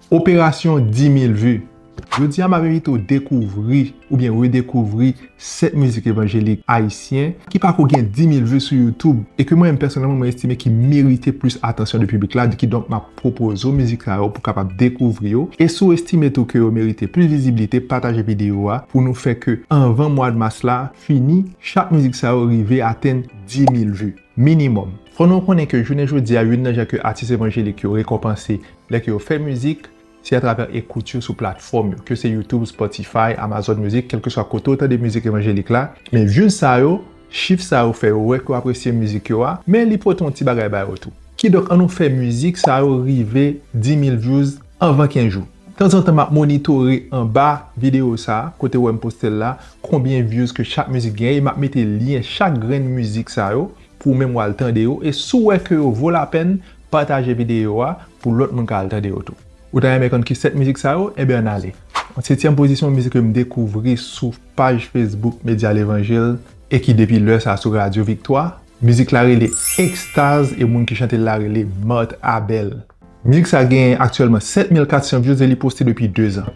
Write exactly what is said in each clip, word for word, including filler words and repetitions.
Operasyon dis mil vi. Jodi a, m ap envite w dekouvri oubyen redekouvri sèt mizik evanjelik ayisyen ki pako gen dis mil vi sou YouTube e ke mwen menm pèsonèlman mwen estime ki merite plis atansyon de piblik la, kidonk m ap pwopoze w mizik sa yo pou w kapab dekouvri yo. E si w estime tou ke yo merite plis viziblite, pataje videyo a pou nou fè ke anvan mwa mas la fini, chak mizik sa yo rive atenn dis mil vi minimòm. Fò nou konnen ke jounen jodi a, youn nan jan ke atis evanjelik yo rekonpanse lè ke yo fè mizik, se atravè ekout yo sou platfòm yo, ke se YouTube, Spotify, Amazon Music, kèlkeswa kote w tande mizik evanjelik la. Men views sa yo, chif sa yo fè yo wè ke w apresye mizik yo a, men li pote yon ti bagay ba yo tou. Kidonk, ann nou fè mizik sa yo rive dis mil views anvan kenz jou. Tanzantan, m ap monitore anba videyo sa a, kote w wè m poste l la, konbyen views ke chak mizik genyen, e m ap mete lyen chak grenn mizik sa yo pou w menm w al tande yo, e si w wè ke yo vo lapèn, pataje videyo a pou lòt moun ka al tande yo tou. Ou ta renmen konn ki sèt mizik sa yo? Enben, ann ale. An setyèm pozisyon, mizik ke m dekouvri sou paj Facebook Medya Levanjil e ki depi lè sa sou Radyo Viktwa. Mizik la rele Ekstaz e moun ki chante l la rele Marthe Abel. Mizik sa gen aktyèlman sèt mil kat san views e li poste depi de zan.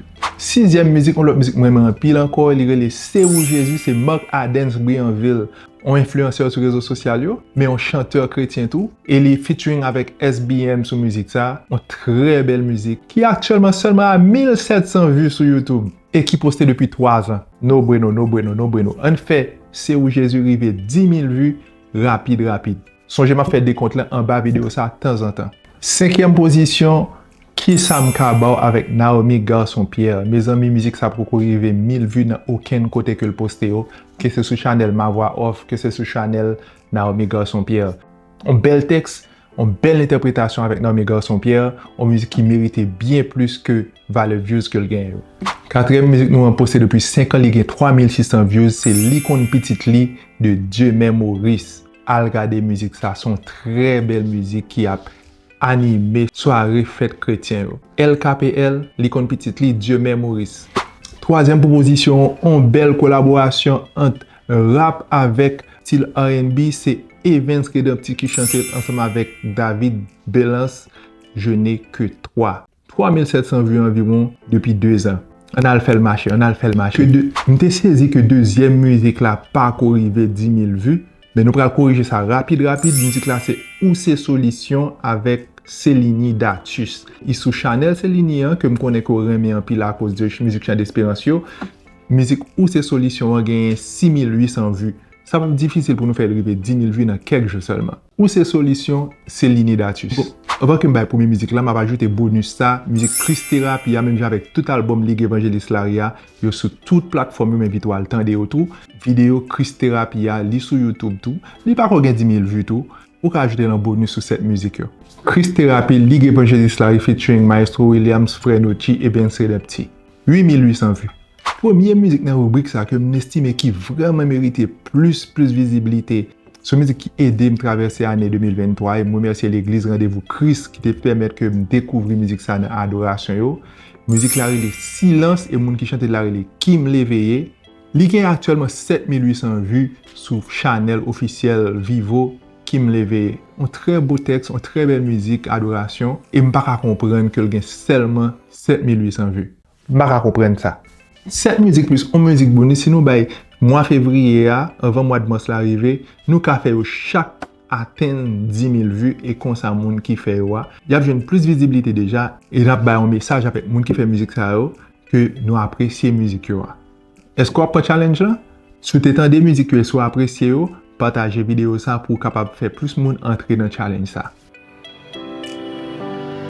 Sizyèm mizik, yon lòt mizik mwen renmen anpil ankò, li rele Se ou Jezi, se Marc Adens Brianville, yon enfliyansè sou rezo sosyal yo, men yon chantè kretyen tou, e li featuring avèk S B M sou mizik sa, yon trè bèl mizik, ki aktyèlman sèlman a mil sèt san views sou YouTube, e ki poste depi twa zan. No bueno, no bueno, no bueno. Ann fè Se ou Jezi rive dis mil views rapid, rapid. Sonje m ap fè dekont lan anba videyo sa tanzantan. Senkyèm pozisyon, Kisa m ka ba w avèk Naomi Garçon Pierre. Mezanmi, mizik sa poko rive mil views nan okenn kote ke l poste yo, ke se sou chanèl Ma Voix Off, ke se sou chanèl Naomi Garçon Pierre. Yon bèl tèks, yon bèl entèpretasyon avèk Naomi Garçon Pierre, yon mizik ki merite byen plis ke valè views ke l genyen yo. Katriyèm mizik nou an poste depi senk an, li gen twa mil sis san views, se Li konn pitit li de Dieumè Maurice. Al gade mizik sa, se yon trè bèl mizik ki ap anime sware fèt kretyen yo. L K P L, Li konn pitit li, Dieumè Maurice. Twazyèm pwopozisyon, yon bèl kolaborasyon ant rap avèk stil R and B, se Evens Redempti ki chante l ansanm avèk David Belance, Je n'ai que toi. Twa mil sèt san views anviwon depi de zan. Ann al fè l mache, ann al fè l mache. Ke de, m te sezi ke dezyèm mizik la pako rive dis mil views, men nou pral korije sa rapid, rapid. Mizik la se Ou se solisyon avèk Selini Datus. Li sou chanèl Selini an, ke m konnen ke w renmen anpil akoz de mizik Chan Desperans yo. Mizik Ou se solisyon an genyen sis mil uit san views. Sa p ap difisil pou nou fè l rive dis mil views nan kèk jou sèlman. Ou se solisyon, Selini Datus. Bon, anvan ke m bay premye mizik la, m ap ajoute bonis sa, mizik Kris Terapi a, menm jan avèk tout albòm Lig Evanjelis Lari a, yo sou tout platfòm yo, m envite w al tande yo tou. Videyo Kris Terapi a, li sou YouTube tou. Li pako gen dis mil views tou. Ou ka ajoute l an bonis sou sèt mizik yo. Kris Terapi, Lig Evanjelis Lari featuring Maestro Williams, Frè Notchi, Evens Redempti. Uit mil uit san views. Premye mizik nan ribrik sa ke m estime ki vrèman merite plis, plis viziblite. Se yon mizik ki ede m travèse ane de mil venntwa e m remèsye legliz Randevou Kris ki te pèmèt ke m dekouvri mizik sa nan adorasyon yo. Mizik la rele Silans e moun ki chante l la rele Kim Léveillé. Li gen aktyèlman sèt mil uit san views sou chanèl ofisyèl Vivo, Kim Léveillé. Yon trè bo tèks, yon trè bèl mizik adorasyon, e m pa ka konprann ke l gen sèlman sèt mil uit san views. M pa ka konprann sa. Sèt mizik plis yon mizik bonis, si nou bay mwa fevriye a, anvan mwa de mas la rive, nou ka fè yo chak atenn dis mil views, e konsa moun ki fè yo a, y ap jwenn plis viziblite deja, e n ap bay yon mesaj avèk moun ki fè mizik sa yo, ke nou apresye mizik yo a. Èske w ap pran challenge lan? Si w te tande mizik yo e si w apresye yo, pataje videyo sa pou w kapab fè plis moun antre nan challenge sa.